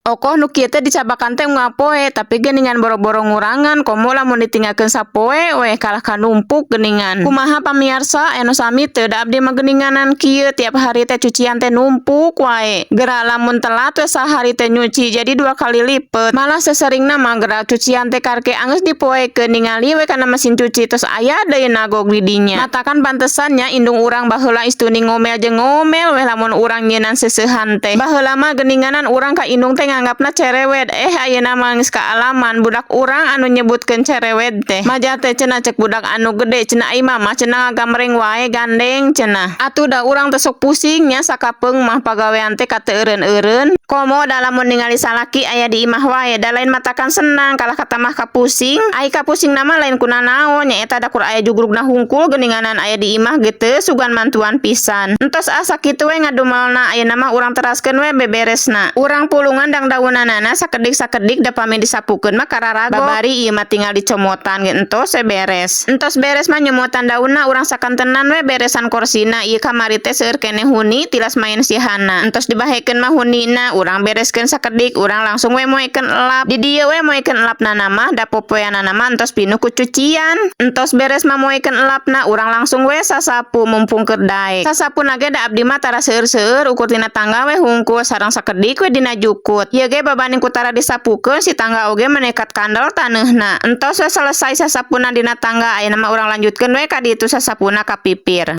Okoh nu kieu teh dicabakan teh unggal poe, tapi geuningan boro-boro ngurangan, komo lamun ditinggalkeun sapoe we kalah ka numpuk geuningan. Kumaha pamiarsa, anu sami teu? Da abdi mah geuninganan kieu tiap hari teh cucian teh numpuk wae. Geura lamun telat we sahari teh nyuci jadi dua kali lipet. Malah seseringna mah geura cucian teh karke anggeus dipoekeun, ningali we kana mesin cuci tos aya deui nagog di dinya. Matakan pantesan nya indung urang baheula istuni ngomel jeung ngomel we lamun urang nyieunnan seuseuhan teh. Baheula mah geuninganan urang ka indung teh nganggapna cerewet, eh ayeuna mah geus kaalaman budak urang anu nyebutkeun cerewet teh. Maja teh cenah cek budak anu gede cenah, "Ai Mama cenah ngagamreng wae, gandeng," cenah. Atuh da urang teh sok pusing nya, sakapeung mah pagawean teh kateu eureun-eureun. Komo da lamun ningali salaki aya di imah wae, da lain matakan senang, kalah katamah kapusing. Ai kapusingna mah lain kunanaon, nyaeta da kur aya jugrugna hungkul geuninganan aya di imah ge teu sugan mantuan pisan. Entos ah, sakitu we ngadumelna, ayeuna mah urang teraskeun we beberesna. Urang pulungan dangdaunanana sakedik-sakedik, da pami disapukeun mah kararago. Babari ieu mah tinggal dicomotan ge entos we beres. Entos beres mah nyomotan daunna, urang sakantenan we beresan korsina. Ieu kamari teh seueur keneh huni tilas main si Hana. Entos dibahekeun mah hunina, urang bereskeun sakedik, urang langsung we moekeun elap. Di dieu we moekeun elapna mah, da popoeanana mah entos pinuh ku cucian. Entos beres mah moekeun elapna, urang langsung we sasapu mumpung keur daek. Sasapuna ge da abdi mah tara seueur-seueur, ukur tina tangga we hungkul sareng sakedik we dina jukut. Ieu ge babanding ku tara disapukeun, si tangga oge menekat kandel taneuhna. Entos we selesai sasapuna dina tangga, ayeuna mah urang lanjutkeun we ka ditu sasapuna ka pipir.